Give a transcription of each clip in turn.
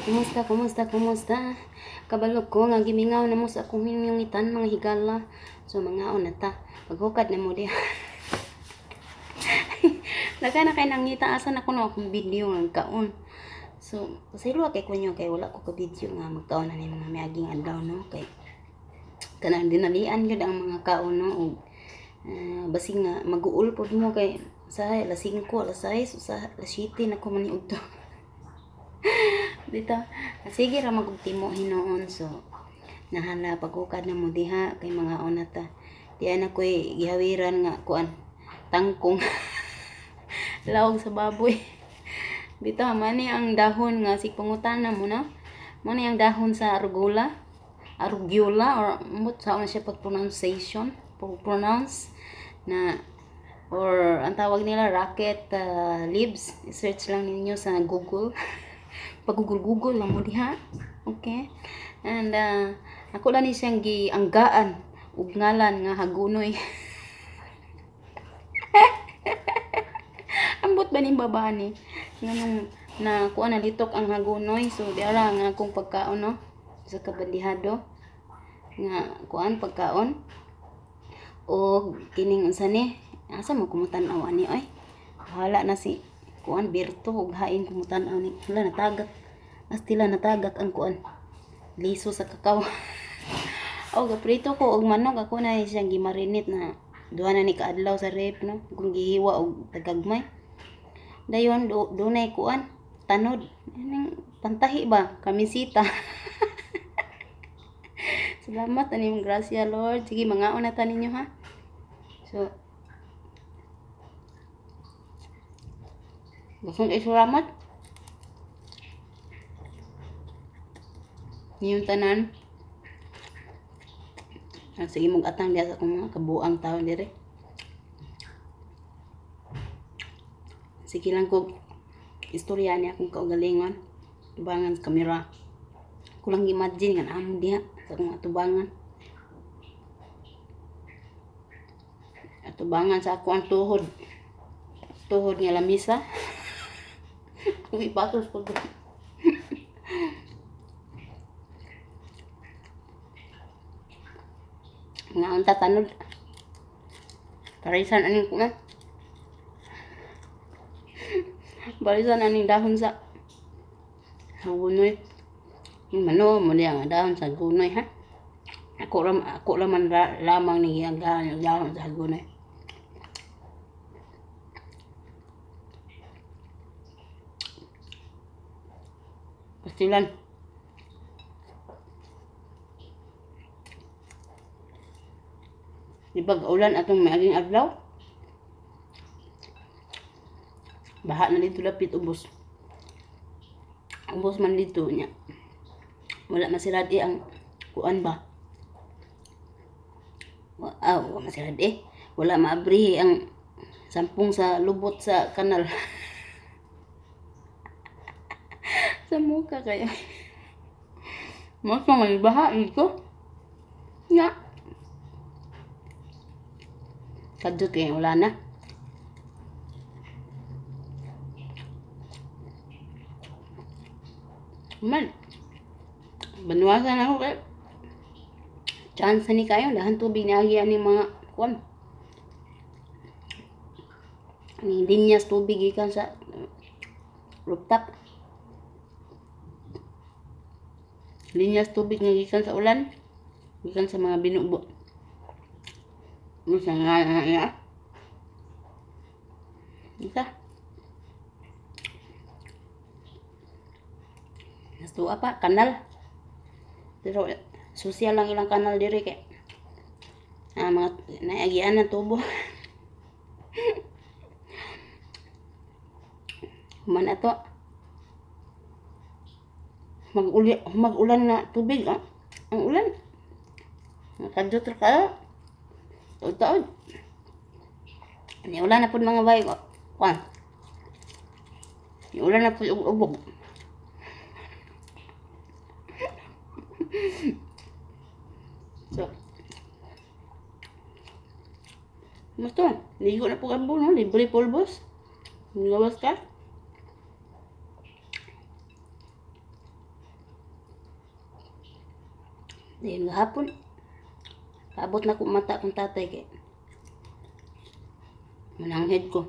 Kumusta, kumusta, kumusta? Kabalo ko nga gimingaw na mo sa akong hinyungitan, mga higala. So mangaon na ta. Paghukad na mo diha. Lagay na kay nangita asa na kuno akong video nga kaon. So pasaylo kay kunyo kay wala ko ka video nga magkaon na ni mga miaging adlaw, no, kay kanang dinalian gyud ang mga kaon, no, og basing nga maguol pod mo kay sa alas 5, alas 6, sa alas 7 na ko maniud to. Dito, sige ra magugtimo hinuon. So nahala, paghukad na mo diha kay mga na ta. Di na ko'y gihawiran nga kuan, tangkong lawag sa baboy. Bitaw mani ang dahon nga sig pangutana mo na. Mani ang dahon sa arugula, arugula or mut sa na siya pag pronunciation, pag pronounce na, or ang tawag nila rocket leaves. I-search lang ninyo sa Google. Pag Google Google lang mo diha. Okay? And ako lang ni siyang gianggaan ug ngalan nga hagunoy. Ambot ba ning baba ni? Nganong na kuan na litok ang hagunoy. So diara nga akong pagkaon, no, sa kabandihado nga kuan pagkaon. Og kining unsa ni? Asa mo kumutan-aw ani oy? Bahala na si kuan Berto og hain kumutan-aw ni. Hala, natagak. Astila natagak ang kuan. Liso sa kakao. Og gaprito ko og manok, ako na siyang gimarinate na duha na ni kaadlaw sa rep, no. Kung gihiwa og tagagmay. Dayon dunay kuan tanod. Aning pantahi ba? Kamisita. Salamat ani mong grasya, Lord. Sige, mangaon na ta ninyo ha. So Daghang kay salamat. Niyong tanan. Ah, sige, mag-atang diha sa akong mga kabuang taon dire. Sige lang ko istorya niya akong kaugalingon. Tubangan sa kamera. Kulang imagine nga amo diha sa akong atubangan. Atubangan sa ako ang tuhod. Tuhod nga lamisa. Uy, batos ko. Nga ang tatanod. Parisan aning ko na. Barisan aning dahon sa gunoy. Mano mo niya nga dahon sa gunoy ha. Ako ra man lamang ni ang dahon sa gunoy. Pastilan. Di ba ulan atong miaging adlaw? Baha na dito lapit ubos. Ubos man dito niya. Wala masirad eh ang kuan ba? Wa masirad eh. Wala maabrihi ang sampung sa lubot sa kanal. Sa muka kayo. Mas mga baha ito. Nga. Kadjot kayo wala na. Man. Banuwasan ako kay chance ni kayo dahan tubig niagi ani mga kuan. Ani linyas tubig gikan sa rooftop. Linyas tubig nga gikan sa ulan, gikan sa mga binubo. Musa nga nga nga. Isa. Nastuwa pa kanal. Pero social lang ilang kanal diri kay mga naagian ng tubo. Human ato. Mag-uli, mag-ulan na tubig ah. Ang ulan. Nakadjot ra kayo. Taod-taod. Ni ulan na pud mga bay. Kuan. Ni ulan na pud og ubog. So, Musto, ligo na po ang no? Libre pulbos. Gawas ka. Dayon gahapon. Paabot na ko mata kong tatay kay mananghid ko.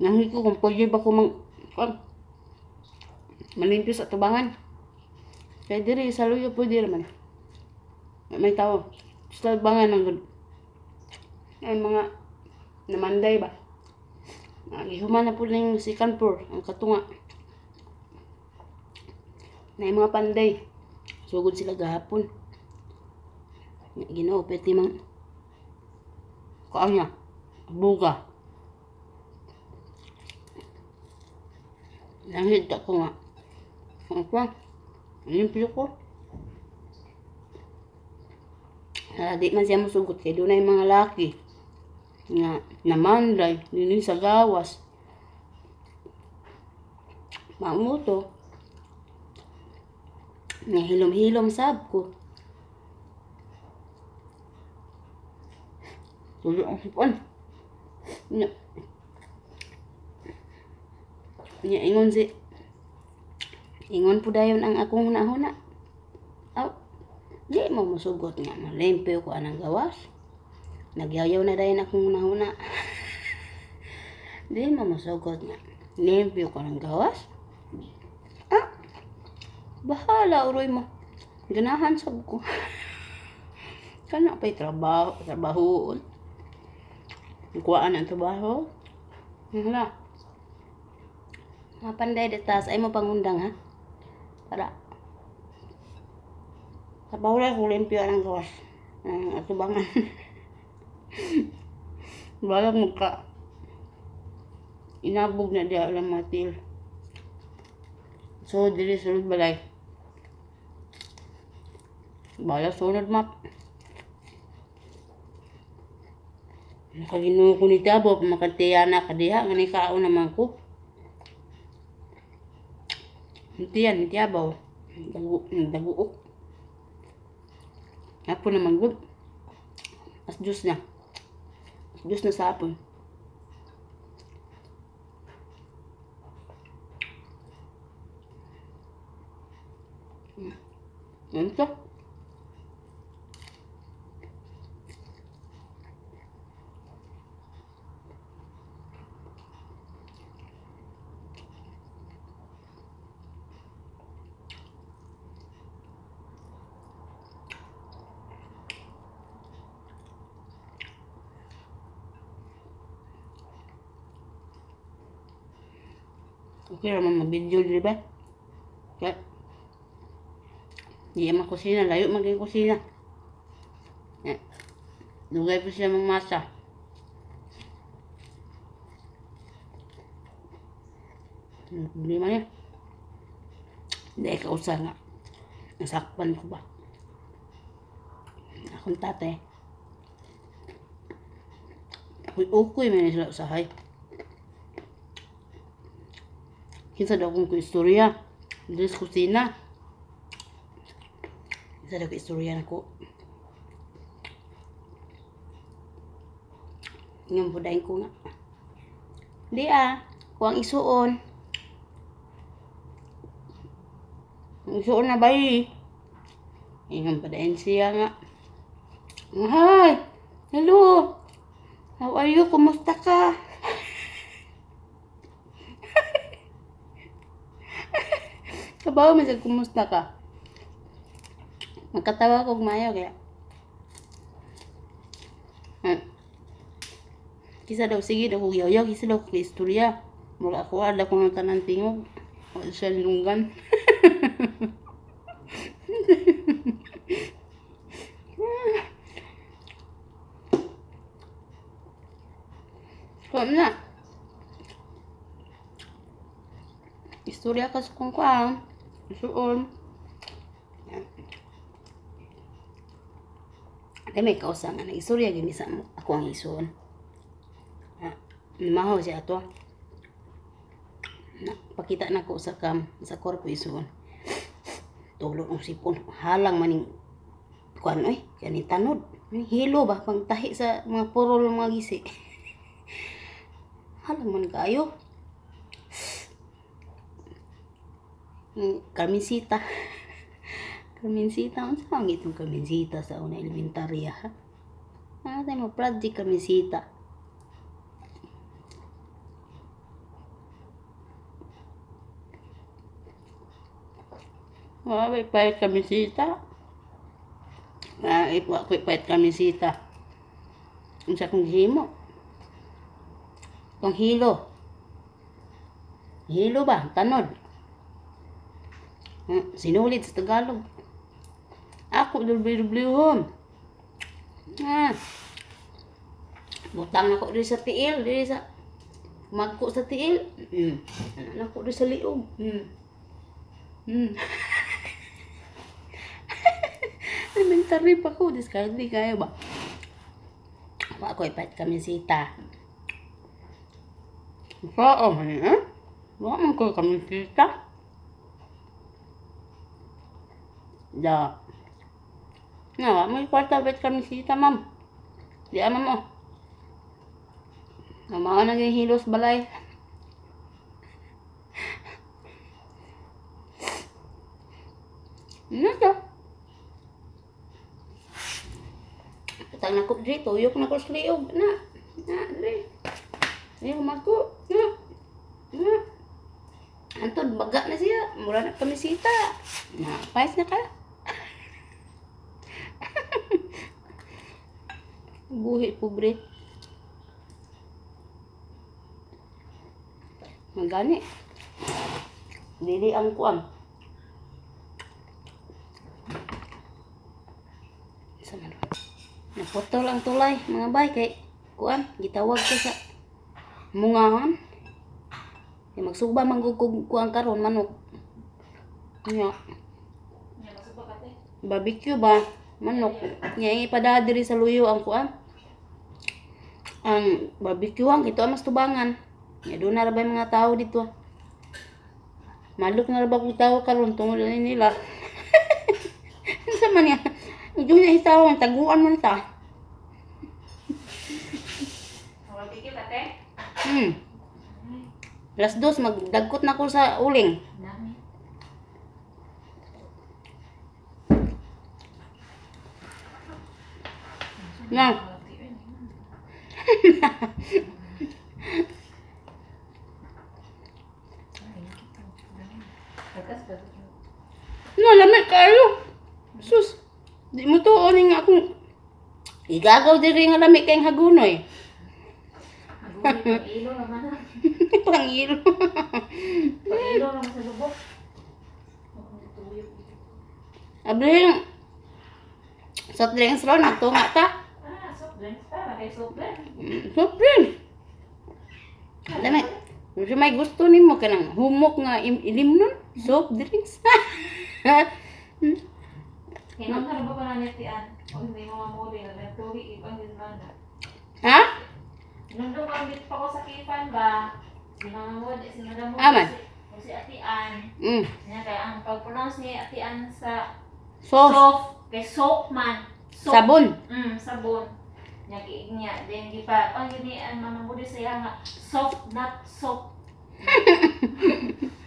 Nanghid ko kung pwede ba ko mang kuan, malimpyo sa tubangan. Kay diri sa luyo pwede raman. May tao. Sa tubangan ang good. Ay mga namanday ba. Gihuman na po ning second floor ang katunga. Na mga panday. Sugod sila gahapon. Ginoo, pwede mang kuan niya. Buga. Nanghid ko nga. Ang kuan. Limpyo ko. Di man siya musugot kay dunay mga laki nga namanday dinhi sa gawas. Mamuto. Nga hilom-hilom sab ko. Tulo ang sipon. Nya. Nya ingon si ingon po dayon ang akong hunahuna. Aw, di mo musugot nga malimpyo ko anang gawas. Nagyayaw na dayon akong hunahuna. Di mo musugot nga limpyo ko anang gawas. Ah, bahala uroy mo. Ganahan sab ko. Kana pa'y trabaho, trabahoon. Kuhaan ang trabaho. Hala. Mga panday detas ay mo pangundang ha. Para trabaho lang kung limpyo ang gawas. Ang atubangan. Balag magka inabog na diya lang matil. So, dili sulod balay. Balag sunod map. Nakaginoo ko ni Tabo, makatiyana ka diha, nga ni kaon naman ko. Tiyan, ni Tiabaw. Dagu, daguok. Hapon naman gud. As Diyos na. As Diyos na sa hapon. Yan to. Okay raman mag-video diri ba? Kaya, di man kusina, layo man kay kusina. Ya. Dugay po siya magmasa. Ano problema niya? Hindi ka usa nga. Nasakpan ko ba? Akong tatay. Uy, ukoy man sila usahay. Kinsa daw kong istorya. Diri sa kusina. Kinsa daw ko istorya nako. Ngam pudahin ko nga. Di ah, kuang isuon. Ang isuon na bay. Ingon padayon siya nga. Hi! Hello! How are you? Kumusta ka? Kabaw man siya, kumusta ka? Magkatawa kog maayo kaya. Ha. Kisa daw sige daw kog yaw-yaw, kisa daw kog istorya. Mura ako ada ko ng tanan tingog. Wa siya lunggan. Kuan na. Istorya ka sa kung kuan. Suon. Ay, may kausa nga nag-istorya gini sa ako ang isuon. Ha, namahaw siya ato. Na, pakita na ko sa cam sa korpo isuon. Tulo ang sipon. Halang maning kuan oy, kani tanod. Hilo ba pang tahi sa mga purol mga gisi. Halang man kaayo. Carmencita. Carmencita, unsa man itong Carmencita sa una elementarya, ha? Ah, tayo mo project Carmencita. Wa may pahit Carmencita. Ah, wa ko'y pahit Carmencita. Unsa kong gihimo? Kung hilo. Hilo ba? Tanod. Sinulid sa Tagalog. Ako dulbi-dublihon. Ah. Butang nako diri sa tiil, diri sa magko sa tiil. Ana nako diri sa liog. Elementary pa ko, diskarte kayo ba? Wa ko ipait kamisita. Oo, man eh. Wa man ko kamisita. Da. Na, wa mo kwarta bet kamisita, ma'am. Di ama mo. Namao na yung hilos balay. Ano to? Putang na ko diri, tuyok na ko sa liog. Na, na, diri. Ayaw mako. Na, na. Antod, baga na siya. Mura na kamisita. Na, payas na ka. Buhi, pobre. Magani. Dili ang kuan. Sa man. Naputol ang tulay, mga bay, kay kuan, gitawag ko sa mungahan. Kay magsuba man gud kog kuan karon manok. Nya, barbecue ba? Manok. Nya ipada diri sa luyo ang kuan. Ang barbecue ang ito ang mas tubangan. Nya doon na ra ba yung mga tao dito. Maluk na ra ba kung tao karon tungod ani nila. Unsa man niya? Doon na itaw, taguan man ta. Barbecue ka, te? 2:00 magdagkot na ko sa uling. Dami. Na. No, lamig kayo. Sus, di mo to ni nga akong igagaw diri nga lamig kayong hagunoy. Pag-ilo naman na. Pangilo. Pag-ilo naman sa lubok. Ablihin. Soft drinks ron, nagtunga ta. Ah, soft drinks pa. Kay soft drinks. Soft drink. Dami. Kasi may gusto nimo kanang humok nga ilim nun. Soft drinks. Hinong na ba pa na nitian? O hindi mo mamuli na nagtuwi ibang gismana. Ha? Nung dumamit pa ko sa kipan ba, si Mama Wood, si Madam Wood, Aman. si Ate Ann. Niya kaya ang pag-pronounce ni Ate Ann sa Soft. soft, kay soap man. Soap. Sabon. Sabon. Niya giig niya. Then gipa, ang gini ang Mama Wood siya nga soft not soap.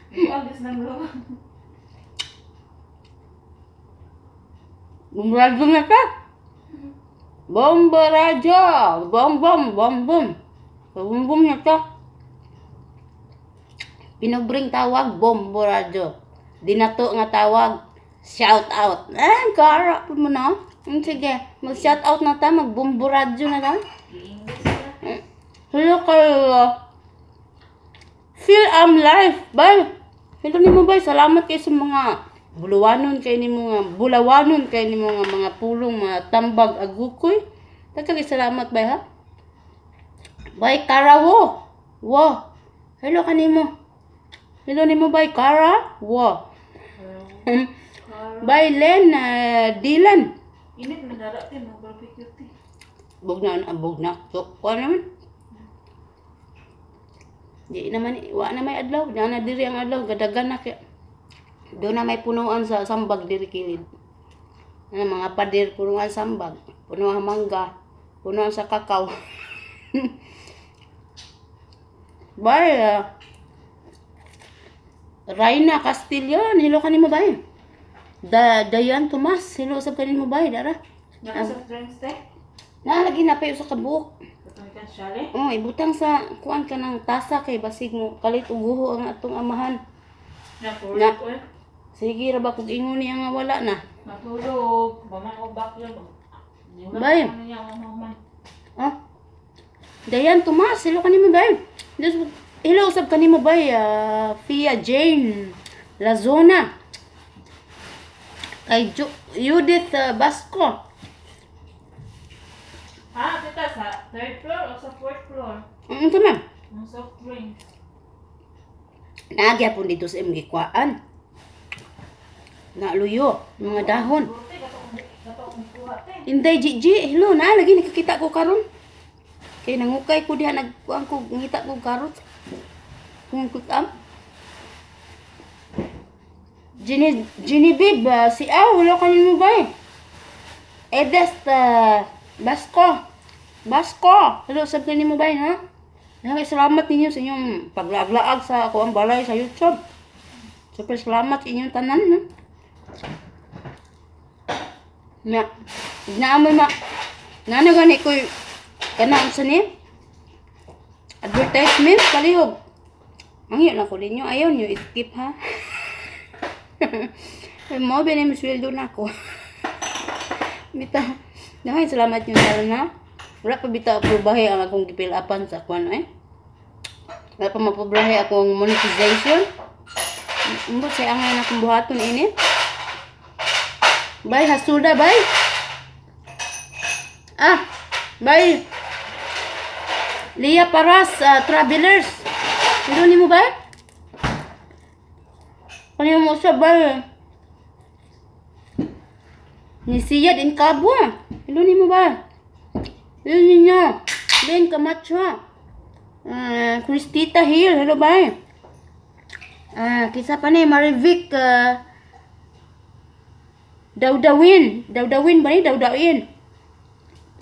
Ikaw gusto ng luwa. Bomboradyo na ka. Bomboradyo. Bom bom bom bom. Bom bom na ka. Pinubring tawag bomboradyo. Dinato nga tawag shout out. Eh, kara po mo na. Sige, mag shout out na ta, mag bomboradyo na ta. English na. Hello kayo. Feel I'm life. Bye. Hello nimo bay, salamat kay sa mga bulawanon kay nimo nga bulawanon kay nimo nga mga pulong mga tambag agukoy. Daghang salamat bay ha. Bay Karawo. Wo. Hello kanimo. Hello nimo bay Kara. Wo. Bay Len Dylan. Init man dara te mga barbecue te. Bugna na bugna. So, kuha naman. Di naman, wa na may adlaw. Di na diri ang adlaw. Gadagan na kaya. Doon na may punuan sa sambag diri kilid. Ano, mga pader, punuan sambag. Punuan mangga. Punuan sa kakao. Bye. Raina Castillon, hello kanimo bay. Da Dayan Tomas, hello sab kanimo bay, dara. Naka soft drinks te? Na lagi na pa sa kabuok. Katong ikan syale. Oh, ibutang sa kuan ka ng tasa kay basig mo kalit og guho ang atong amahan. Na Na. puro eh. Sige ra ba kog ingon niya nga wala na. Matulog. Baman og baklog. Bay. Ano niya ang human. Ah. Dayan Tomas, hello kanimo bay. Diyos, hello usab kanimo bay, ah, Fia Jane Lazona. Kay Judith Basco. Ah, kita sa third floor o sa fourth floor? Tama. Ang soft drinks. Naagya po dito sa imong gikuhaan. Naluyo, mga dahon. Buti, katong kuha te. Inday Gigi, hello na lagi nakakita ko karon. Kay nangukay ko diha nagkuan ko ngita ko karot. Kung kutam. Jenny Genevieve, si Aw, hello kanin mo ba? Edest Basco. Basco, hello sab kanin mo ba ha? Daghang salamat ninyo sa inyong paglaag-laag sa ako ang balay sa YouTube. Super salamat sa inyong tanan. Ha? Na, naamoy ma. Nano gani ko'y kanang sa ni? Advertisement, palihog. Ang na ko ninyo. Ayaw niyo, skip ha. Ay mo, binay mo sweldo na ako. Bitaw. Daghang salamat yung tanan na. Wala pa bitaw aprobahe ang akong gipilapan sa kuan eh. Wala pa mapobrahe akong monetization. Umbot sa angay na akong buhaton ini. Bye, hasuda, bye. Ah, bye. Lia Paras, Travelers. Hello ni mo ba? Kani mo sa bye. Ni Siyad in Kabwa. Hello ni mo ba? Hello ninyo. Ben Camacho. Ah, Christita Hill. Hello bye. Ah, kisa pa ni Marivic Dawdawin. Dawdawin ba ni? Dawdawin.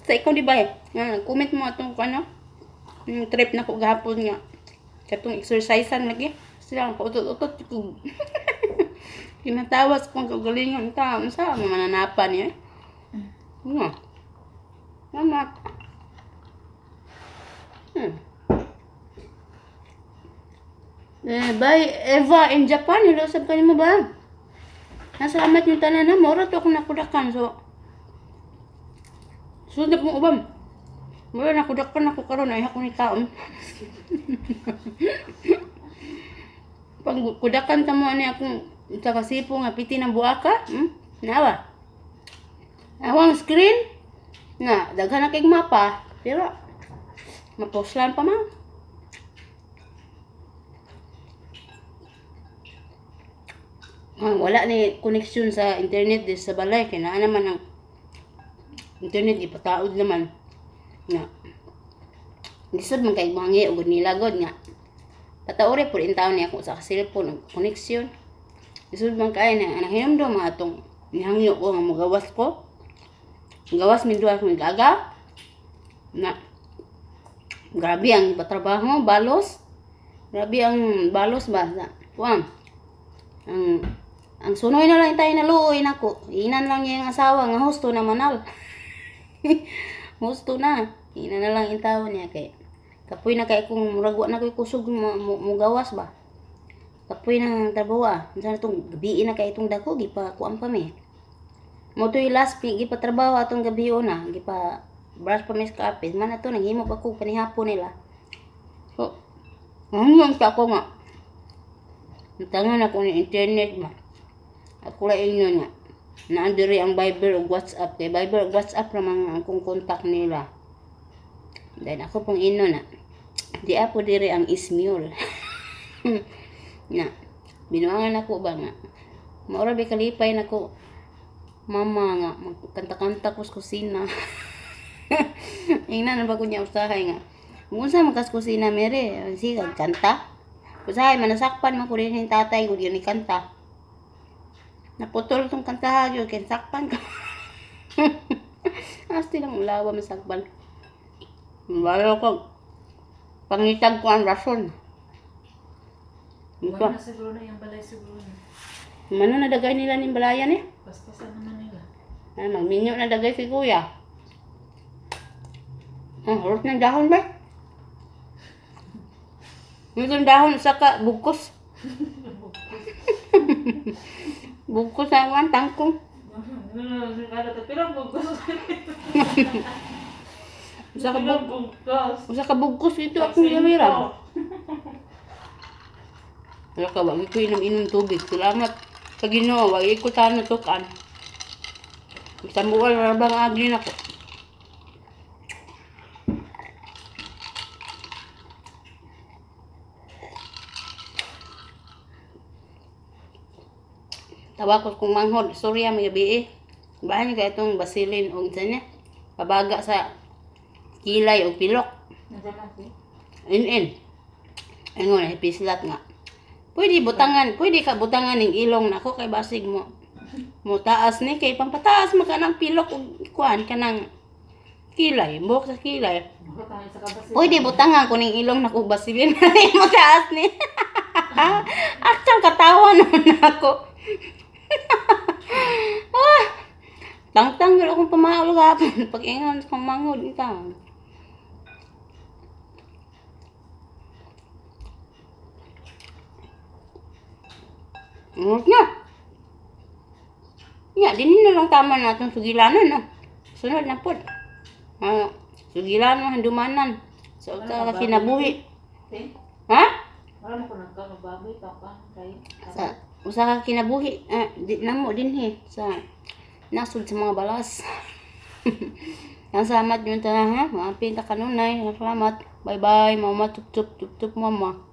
Sa ikaw di ba eh? Nga, comment mo atong ano? Yung trip na ko gahapon nga. Katong exercisean lagi. Sila ang kautot-utot ko. Kinatawas kong kagalingon ta. Unsa ang mananapan niya? Nga. Salamat. Eh, bye, Eva in Japan. Hello, sab kanimo ba? Nasalamat yung tanan na. Mora to akong nakudakan. So, sunod mong ubam. Mura nakudakan ako karon ay ako ni taon. Pag kudakan ta mo ani akong sa kasipo nga piti ng buaka, Nawa. Awang screen na daghan na kay mapa, pero mapuslan pa man. Ah, wala ni connection sa internet di sa balay kay naa naman ang internet ipataod naman nga lisod man kay mangi og nila god nga pataore pud in taon niya ako sa cellphone ang connection lisod man kay na nahinumdum mga atong nihangyo ko nga mogawas ko gawas min duha ko gaga na grabe ang patrabaho balos grabe ang balos ba na kuan ang sunoy na lang tayo na luoy nako inan lang niya yung asawa nga husto na manal husto na ina na lang intaw niya kay kapoy na kay kung murag wa na koy kusog mo gawas ba kapoy na ang trabaho ah unsa na tong gabi na kay itong dako gipa kuan pa mi mo to'y last pi gipa trabaho atong gabi una gipa brush pa mi sa kape man ato naghimo pa ko panihapon nila so ang pa ako nga tangan ako ni internet ba ako ra inyo nga naa diri ang Viber ug WhatsApp kay Viber ug WhatsApp ra man ang akong contact nila. Then ako pong ino na di ako diri ang Ismule. Na binuangan ako ba nga maura ba kalipay nako mama nga magkanta-kanta ko sa kusina. Ingnan na ba ko niya usahay nga kung unsa man kas kusina mere sige kanta. Usahay manasakpan man ko rin yung tatay ko ni kanta. Naputol tong kantaha yun, kaya sakpan ka. Asti lang ulawa masakpan. Bayo ko. Pangitag ko ang rason. Ano Wala na siguro na yung balay siguro na. Mano na dagay nila ning balayan eh. Paspasan naman nila. Ay, magminyo na dagay si kuya. Ang harap ng dahon ba? Yung dahon saka bugkos. Bugkos sa wan tangkong. Pero bugkos. Usa ka Pero bugkos. Usa ka bugkos ito akong gamiran. Wala ka, wag ko inom-inom tubig. Salamat sa Ginoo, wag ko tano tukan. Sambual ra bang agli nako. Tawa ko kung manghod, sorry ah, may gabi eh. Bahan niyo kaya itong basilin o unsa niya. Pabaga sa kilay o pilok. Nandiyan na si. In-in. Ingon, pislat nga. Pwede butangan, pwede ka butangan ng ilong nako kay basig mo. Mo taas ni kay pampataas man ka ng pilok og kuan kanang kilay, buhok sa kilay. Butang sa kabasi. Pwede butangan ko ning ilong nako basilin mo taas ni. Aktang katawa naman ako. Ah, tangtang gyud akong pamaol gapon pag ingon sa kong manghod ikaw. Ngut na. Nya, din na lang tama na itong sugilanon, no? Sunod na po. Ah, sugilanon, handumanan. Sa usa ka kinabuhi. Te, Ha? wala mo ko nagkaon baboy pa kay. Sa usa ka kinabuhi. Ah, di, namo din he. Sa nasud sa mga balas. Ang salamat yun tanan ha. Mga pinta kanunay. Salamat. Bye bye. Mama tup tup tup tup mama.